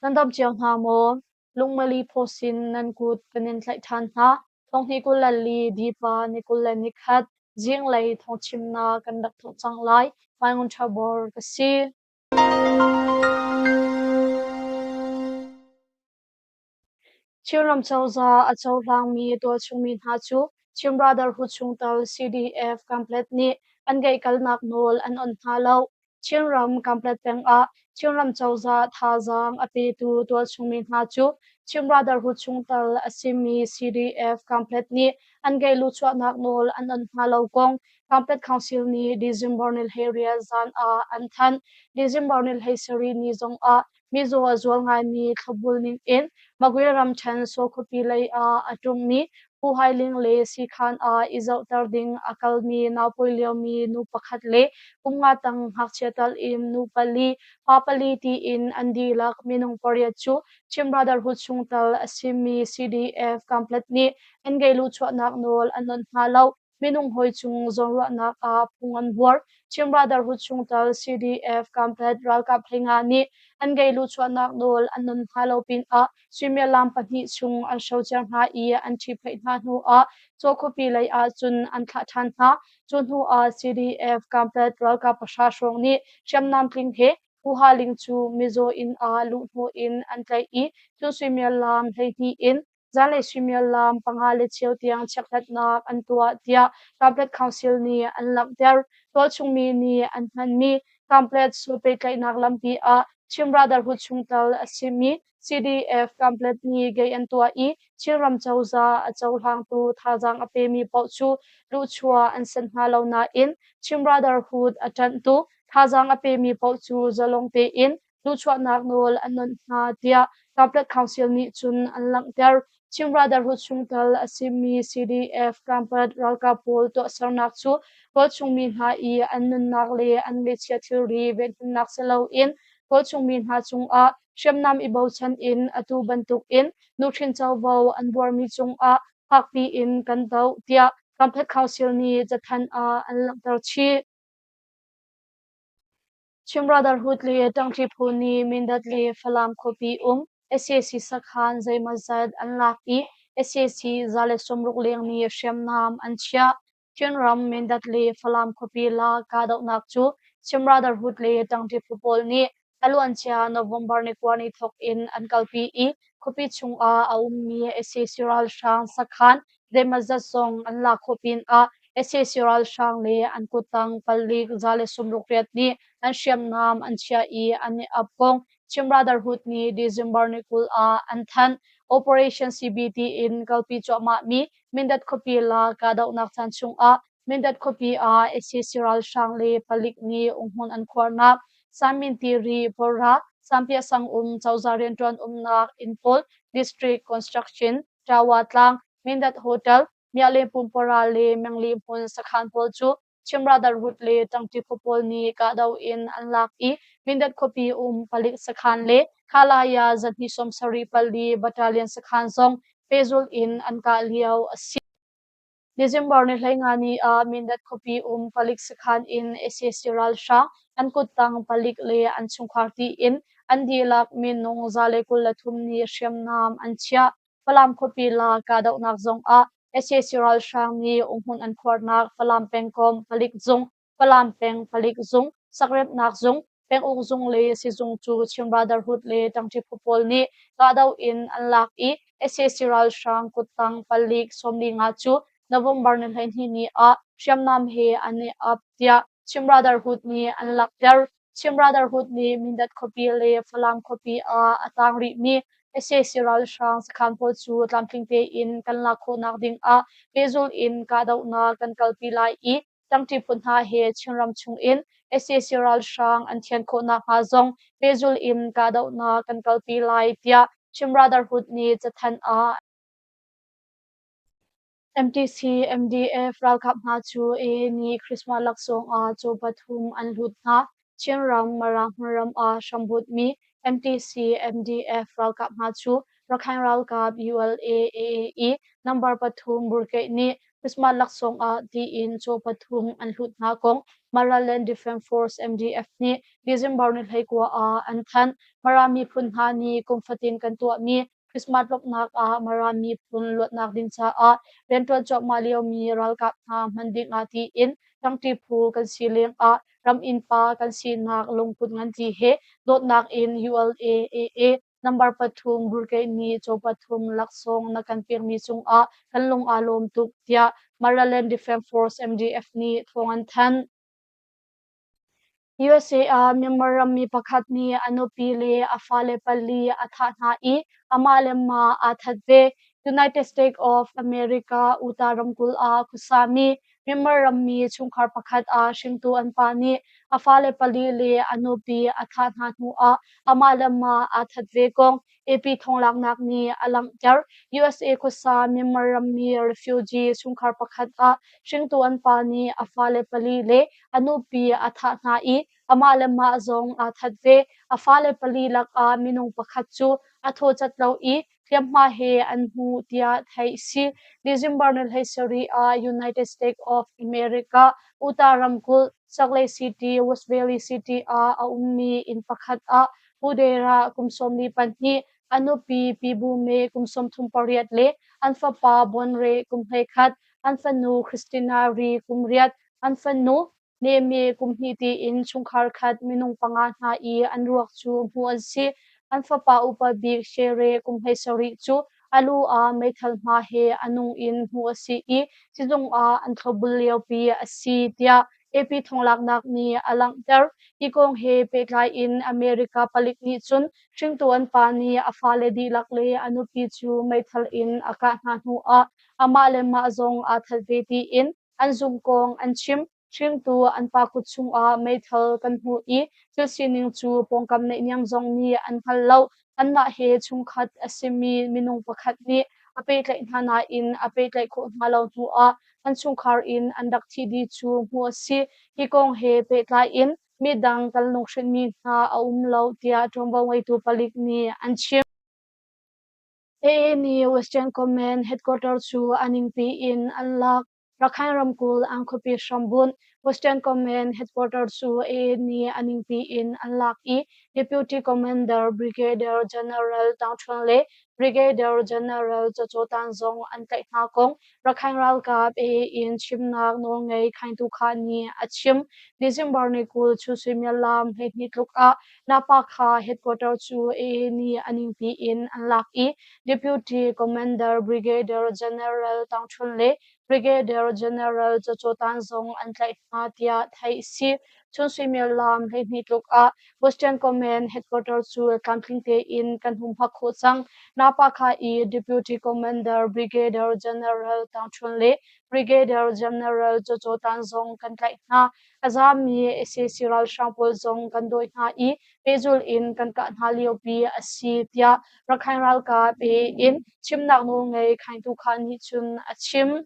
Nan dam cio hna maw? Lungmali phawsin nan kut kan in tlaih ṭhan hna. Thonghnih 24 Dipa ni 21 zinglei thawngchimnak kan rak thawk cang lai. Mai Ngun Ṭha Bor ka si. Chinram cozah a cohlangmi tualchungmi hna cu Chin Brotherhood chungtel CDF Kanpetlet nih an geihkalnak nawl an onh hna lo. Chinram Kanpetlet peng ah Chinram cozah thazaang a petu tualchungmi hna cu Chin Brotherhood chungtel a simi CDF Kanpetlet nih an geih luhchuahnak nawl an onh hna lo kong Kanpetlet Council nih December ni 18 zan ah an thanh. December ni 17 ni zong ah Mizaw a zual ngaimi thlopbul ning in Magwe ramṭhen Saw khuapi lei ah a ṭummi Pu Hai Ling le siikhan ah i zohter ding a kalmi naupawi liomi nu pakhat le kum nga tang ngakchia tal in nu pali, pa pali tiin an dihlak minung pariat cu Chin Brotherhood chungtel a simi CDF Kanpetlet nih an gei luhchuahnak nawl an onh hna lo. Minung hawi cung zawnruahnak ah phung an buar. Chin Brotherhood chungtel CDF Kanpetlet ralkap 15 nih an gei luhchuahnak nawl an non hna lo pinah suimilam pahnih chung an hrocer hna i an ṭhiphaih hna hnu ah Caw khuapi lei ah cun an thlah ṭhan hna. Cu hnu ah CDF Kanpetlet ralkap pahra hrawng nih hriamnam tling he Pu Ha Ling cu mizaw inn ah luhhnawh in an tlaih i cun suimilam 12 in Zanlei suimilam panga le cheu tiang chekhlatnak an tuah tiah Kanpetlet Council nih an langhter. Tualchung mi nih an hmanmi Kanpetlet sul pehtlaihnak lampi ah Chin Brotherhood chungtel a simi CDF Kanpetlet nih gei an tuah i Chinram cozah a cohlangtu thazaang a pemi paoh cu luhchuah an sanh hna lo nain Chin Brotherhood a ṭanhtu thazaang a pemi paoh cu zalong tein luhchuahnak nawl an onh hna tiah Kanpetlet Council nih cun an langhter. Chin Brotherhood chungtel a simi CDF Kanpetlet ralkap pawl tuahsernak cu tualchungmi hna i an nunnak le an ngeihchiah thilri venhimnak si loin tualchungmi hna cungah hriamnam i bochan in atu bantukin nuhrin covo an buarmi cungah fakpi in kan doh tiah Kanpetlet Council nih cathanh ah an langhter chih. Chin Brotherhood le ṭangṭi phu nih Mindat le Falam khuapi um sac sakhan zeimawzat an lak i sac 160 leng nih hriamnam an chiah. Chinram Mindat le Falam khuapi lak kahdohnak cu Chin Brotherhood le ṭangṭi phu pawl nih a luancia November ni kua ni thawk in an kalpi i khuapi chungah a ummi sac ralhrang sakhan zeimawzat zong an lak khawh pinah sac ralhrang le an kuttang palik 168 nih an hriamnam an chiah i an i ap kong Chin Brotherhood nih December ni 20 ah an thanh. Operation CBT in kalpi cuahmahmi Mindat khuapi la kahdohnak caan chungah Mindat khuapi ah sac ralhrang le palik nih umhmun an khuarnak Sanmin Tiri Pawlra Sanpiah sang um cozah rianṭuan umnak inn pawl District Construction Ṭawa tlang Mindat Hotel Miahle Pumpara le Mengli hmun sakhan pawl cu Chin Brotherhood le ṭangṭi phu pawl nih kahdoh in an lak i Mindat khuapi um palik sakhan le Khalaya zahnih 74 battalion sakhan zong pehzulh in an kah lio a si. December ni 15 ni ah Mindat khuapi um palik sakhan in sac ralhrang an kuttang palik le an chungkhar tiin an dihlak minung 123 nih hriamnam an chiah. Falam khuapi la kahdohnak zong ah sac ralhrang nih umhmun an khuarnak Falam pengkomh palik zung, Falam peng palik zung, sakremhnak zung, penguk zung le sizung cu Chin Brotherhood le ṭangṭi phu pawl nih kahdoh in an lak i sac ralhrang kuttang palik 45 cu November ni 12 ni ah hriamnam he an i ap tiah Chin Brotherhood nih an langhter. Chin Brotherhood nih Mindat khuapi le Falam khuapi ah a tang rihmi sac ralhrang sakhan pawl cu tlamtling tein kan lak khawhnak ding ah pehzulh in kahdohnak kan kalpi lai i ṭangṭi phu hna he Chinram chungin sac ralhrang an thian khawh nakhnga zong pehzulh in kahdohnak kan kalpi lai tiah Chin Brotherhood nih cathanh ah MTC MDF ralkap hna cu AA nih Christmas laksawng ah caw pathum an hlut hna. Chinram Mara hmunram ah hrambutmi MTC MDF ralkap hna cu Rakhine ralkap ULA AA i number pathum Brigade nih. Christmas laksawng ah tiin caw pathum an hlut hna kong Maraland Defence Force MDF nih December ni 19 ah an thanh. Mara miphun hna nih kum fatin kan tuahmi Christmas lawmhnak ah Mara miphun luatnak ding caah rianṭuan cuahmah liomi ralkap hna hman ding ah tiin ṭangṭi phu kan si lengah ram innpa kan sinak lungput nganpi he dawtnak in ULA AA Number pathum Brigade nih caw pathum laksawng na kan pekmi cungah kan lung aa lawm tuk tiah Maraland Defence Force MDF nih thawng an thanh. USA ah Myanmar rammi pakhat nih a nupi le a fale pali a thah hna i amah le mah aa that ve. United States of America Utah ramkulh ah khuasami Myanmar rammi chungkhar pakhat ah hringtu an pa nih a fale pali le a nupi a thah hna hnuah amah le mah aa that ve kong AP thonglaknak nih a langhter. USA khuasa Myanmar rammi refugee chungkhar pakhat ah hringtu an pa nih a fale pali le a nupi a thah hna i amah le mah zong aa that ve. A fale pali lakah minung pakhat cu a thaw cat lo i hliamhma he an hmuh tiah theih si. December ni 17 ah United States of America, Utah ramkulh, Salt Lake City, West Valley City ah a ummi inn pakhat ah Pudera kum 42, a nupi Pi Bu Me kum 38 le an fapa Bon Re kum 11, an fanu Christina Ri kum 8, an fanu Nehme kum hnih tiin chungkhar khat minung panga hna i an ruak cu hmuh an si. An fapa upa bik Shere kum 17 cu a lu ah meithal hma he a nung in hmuh a si i sizung ah an thlopbul liopi a si tiah AP thonglaknak nih a langhter. Hi kong he pehtlai in America palik nih cun hringtu an pa nih a fale dihlak le a nupi cu meithal in a kah hna hnuah amah le mah zong aa that ve tiin an zumh kong an chim. Hringtu an pa kut chungah meithal kan hmuh i thil sining cu pawngkam naihniam zong nih an hngal lo. Anmah he chungkhat a simi minung pakhat nih a pehtlaih hna nain a pehtlaih khawh hna lo hnuah an chungkhar in an rak thih dih cu hmuh a si. Hi kong he pehtlai in midang kan lunghrinhmi hna a um lo tiah ṭuanvo ngeitu palik nih an chim. AA nih Western Command headquarter cu a ningpi in an lak. Rakhine ramkulh an khuapi hrambunh Western Command headquarter cu AA nih a ningpi in an lak i Deputy Commander Brigadier General Tang Ṭhuan le Brigadier General Caw Caw Tan zong an tlaih hna kong Rakhine ralkap AA in chimnak nawlngei Khaing Tu Kha nih a chim. December ni 20 chun suimilam 12 tluk ah Napakha headquarter cu AA nih a ningpi in an lak i Deputy Commander Brigadier General Tang Ṭhun le Brigadier General Caw Caw Tan zong an tlaih hna tiah theih a si. Chun suimilam 12 tluk ah Western Command headquarter cu tlamtling tein kan humhak khawh cang. Napakha i Deputy Commander Brigadier General Tang Ṭhun le Brigadier General Caw Caw Tan zong kan tlaih hna. A zaammi sac ralhrang pawl zong kan dawi hna i pehzulh in kan kah hna liopi a si tiah Rakhine ralkap in chimnak nawlngei Khaing Tu Kha nih cun a chim.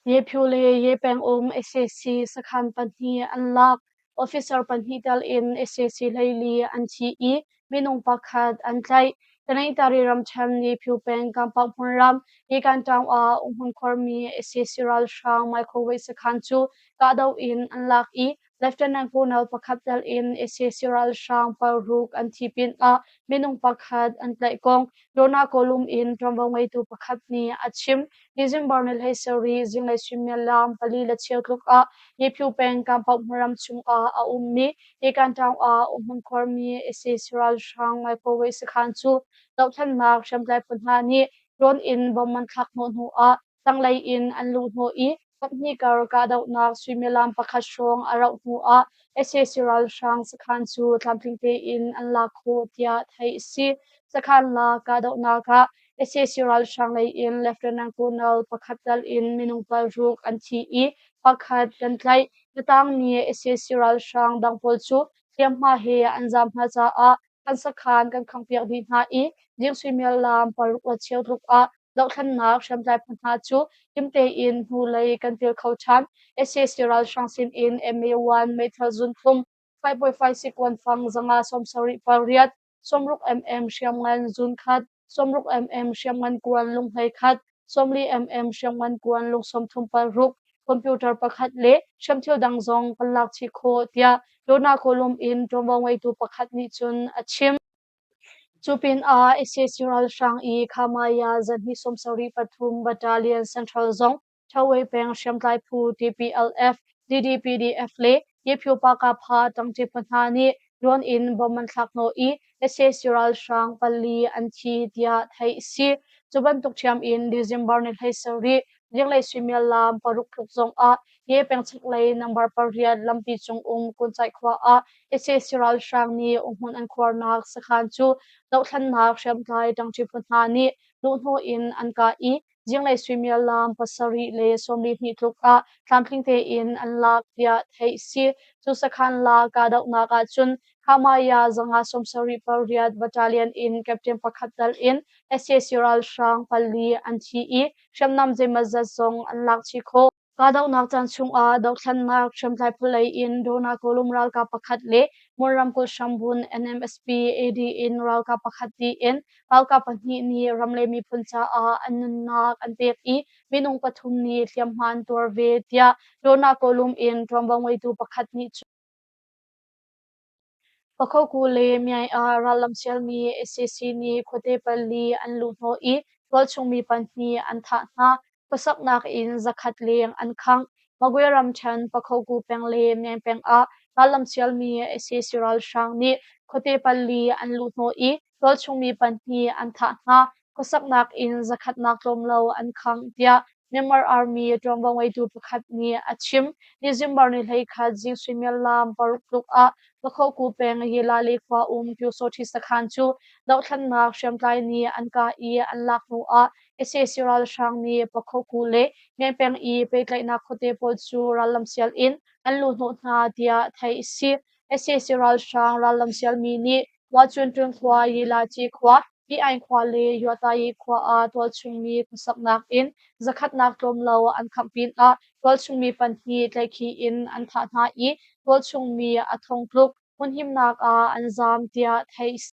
Yephyu le Ye pengum sac sakhan pahnih an lak. Officer pahnih tel in sac 14 an thi i minung pakhat an tlaih. Tanaytari ramṭhen Yephyu peng Kampak hmunram Yikanṭaung ah umhmun khuarmi sac ralhrang microwave sakhan cu kahdoh in an lak i Lieutenant Colonel pakhat tel in sac ralhrang paruk an thi pinah minung pakhat an tlaih kong Dona Kolum in ṭuanvo ngeitu pakhat nih a chim. December ni 17 zinglei suimilam 4:15 tluk ah Yephyu peng Kampau hmunram chungah a ummi Yikanṭaung ah umhmun khuarmi sac ralhrang microwave sakhan cu dohthlennak hriamtlai phu hna nih drone in bomb an thlak hnawh hnuah tanglei in an luh hnawh i kaphnih kar kahdohnak suimilam pakhat hrawng a rauh hnuah sac ralhrang sakhan cu tlamtling tein an lak khawh tiah theih a si. Sakhan lak kahdohnak ah sac ralhrang lei in Lieutenant Colonel pakhat tel in minung paruk an thi i pakhat kan tlaih. Catangmi sac ralhrang dang pawl cu hliamhma he an zaam hna caah an sakhan kan khangpiak dih hna i zing suimilam 6:15 tluk ah dohthlennak hriamtlai phu hna cu him tein hnulei kan pil kho ṭhan. sac ralhrang sin in MA1 meithal zunthum 5.56 kuanfang 578, 60 mm hriamngan zunkhat, 60 mm hriamngan kuan lung 11, 40 mm hriamngan kuan lung 36, computer pakhat le hriamthil dang zong kan lak chih khawh, tiah Dona Kolum in ṭuanvo ngeitu pakhat nih cun a chim. Cu pinah sac ralhrang i Khamaya zahnih 73 Battalion Central zong Ṭhawei peng hriamtlai phu TPLF, DDPDF le Yephyo Pakapha ṭangṭi phu hna nih drone in bomb an thlak hnawh i sac ralhrang pali an thi tiah theih a si. Cu bantuk ṭhiam in December ni 17 zinglei suimilam 6 tluk zongah Ye peng chaklei number 8 lampi cung um Kuncaih khua ah sac ralhrang nih umhmun an khuarnak sakhan cu dohthlennak hriamtlai ṭangṭi phu hna nih luhhnawh in an kah i zinglei suimilam 7:42 tluk ah tlamtling tein an lak tiah theih a si. Cu sakhan la kahdohnak ahcun Khamaya 578 Battalion in captain pakhat tal in sac ralhrang pali an thi i hriamnam zeimawzat zong an lak chih khawh. Kahdohnak caan chungah dothlennak hriamtlai phu lei in Dona Kawlum ralkap pakhat le Mon ramkulh hrambun NMSP AD in ralkap pakhat tiin ralkap pahnih nih ram le miphun caah an nunnak an pek i minung pathum nih hliamhma an tuar ve, tiah Dona Kawlum in ṭuanvo ngeitu pakhat nih cun. Pakhoku le Myai ah rallam sialmi sac nih khuate pali an luhhnawh i tualchung mi pahnih an thah hna. Khuasaknak inn 100 leng an khangh. Magwe ramṭhen Pakhoku peng le Myaing peng ah rallam sialmi sac ralhrang nih khuate pali an luhhnawh i tualchung mi pahnih an thah hna. Khuasaknak inn zakhatnak tlawm lo an khangh, tiah Myanmar Army ṭuanvo ngeitu pakhat nih a chim. December ni 11 zing suimilam 6 tluk ah Pakhoku peng Yilali khua um Pyusawṭhi sakhan cu dohthlennak hriamtlai nih an kah i an lak hnu ah sac ralhrang nih Pakhoku le Myaing peng i pehtlaihnak khuate pawl cu rallam sial in an luhhnawh hna, tiah theih a si. Sac ralhrang rallam sialmi nih Wacunṭun khua, Yilaci khua, Pi-aing khua le Yuatayi khua ah tualchungmi khuasaknak inn zakhatnak tlawm lo an khangh pinah tualchungmi pahnih tlaihkhih in an thah hna i tualchungmi a thong tluk hmunhimnak ah an zaam tiah theih a si.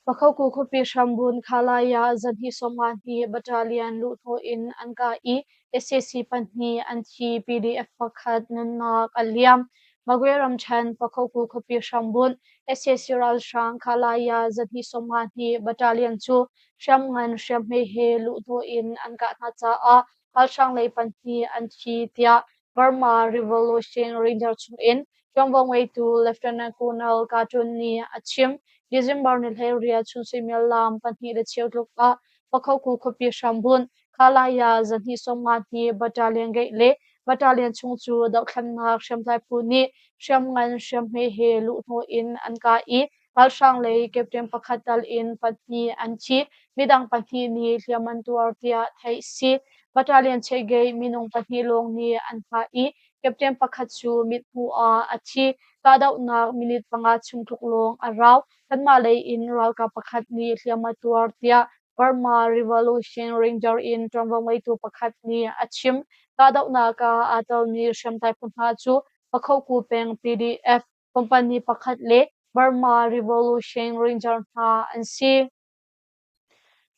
Pakhoku khuapi hrambun Khalaya zahnih 52 Battalion luhhnawh in an kah i sac pahnih an thi, PDF pakhat nunnak a liam. Magwe ramṭhen Pakhoku khuapi hrambunh sac ralhrang Khalaya zahnih 52 Battalion cu hriamngan hriamhme he luhhnawh in an kah hna caah ralhrang lei pahnih an thi tiah Burma Revolution Ranger chungin ṭuanvo ngeitu Lieutenant Colonel Cartoon nih a chim. December ni 18 chun suimilam 2:15 tluk ah Pakhoku khuapi hrambunh Khalaya zahnih 52 Battalion gate le Battalion chung cu dohthlennak hriamtlai phu nih hriamngan hriamhme he luhhnawh in an kah i ralhrang lei captain pakhat tal in pahnih an thi, midang pahnih nih hliam an tuar tiah theih a si. Battalion checkgate minung pahnih lawng nih an hngah i captain pakhat cu mithmuh ah a thi. Kahdohnak minute 5 chung tluk lawng a rau. Kanmah lei in ralkap pakhat nih hliam a tuar tiah Burma Revolution Ranger in ṭuanvo ngeitu pakhat nih a chim. Kahdohnak ah aa telmi hriamtlai phu hna cu Pakhoku peng PDF company pakhat le Burma Revolution Ranger hna an si.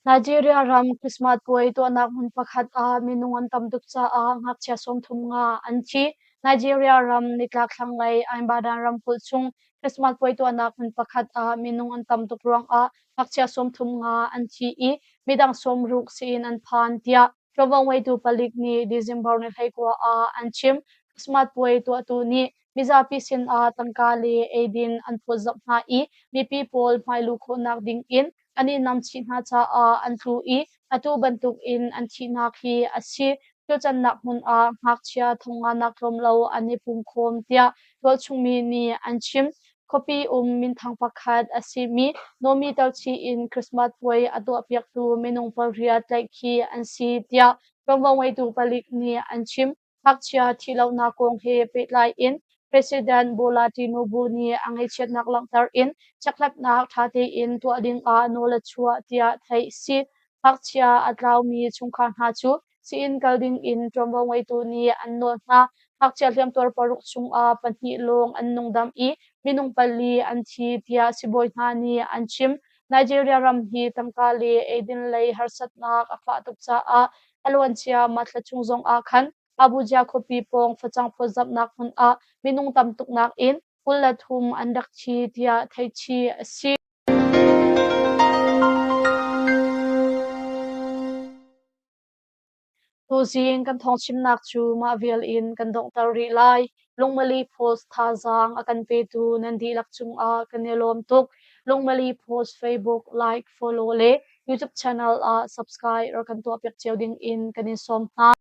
Nigeria ram Christmas puai tuahnak hmun pakhat ah minung an tam tuk caah ngakchia 35 an thi. Nigeria ram nitlak thlanglei Ibadan ramkulh chung Christmas puai tuahnak hmun pakhat ah minung an tam tuk ruangah ngakchia 35 an thi i midang 60 sii-inn an phan tiah ṭuanvo ngeitu palik nih December ni 19 ah an chim. Christmas puai tuahtu nih mizapi sinah tangka le eidin an phawtzamh hna i mipi pawl hmailu khawhnak ding in an i namchih hna caah an tlu i atu bantukin an thihnak hi a si. Tuchannak hmun ah ngakchia thongnganak tlawm lo an i pumkhawm tiah tualchung mi nih an chim. Khuapi um minthang pakhat a simi Nomi Talchi in Christmas puai a tuahpiaktu minung pariat tlaihkhih an si tiah ṭuanvo ngeitu palik nih an chim. Ngakchia thihlohnak kong he pehtlai in President Bola Tinubu nih a ngaihchiatnak langhter in chekhlatnak ṭha tein tuah ding ah nawl a chuah tiah theih a si. Ngakchia a tlaumi chungkhar hna cu sii-inn kal ding in ṭuanvo ngeitu nih an nawl hna. Ngakchia hliamtuar paruk chungah pahnih lawng an nungdam i minung pali an thi tiah sibawi hna nih an chim. Nigeria ram hi tangka le eidin lei harsatnak a fah tuk caah a luancia mah thla chung zong ah khan Abuja khuapi pawng facang phawtzamhnak hmun ah minung tam tuk nakin 23 an rak thi tiah theihchih a si. Tuzing kan thawngchimnak cu mah vial in kan donghter rih lai. Lungmali Post thazaang a kan petu nan dihlak cungah kan i lawm tuk. Lungmali Post Facebook like, follow le YouTube channel ah subscribe rak kan tuahpiak cio ding in kan in sawm hna.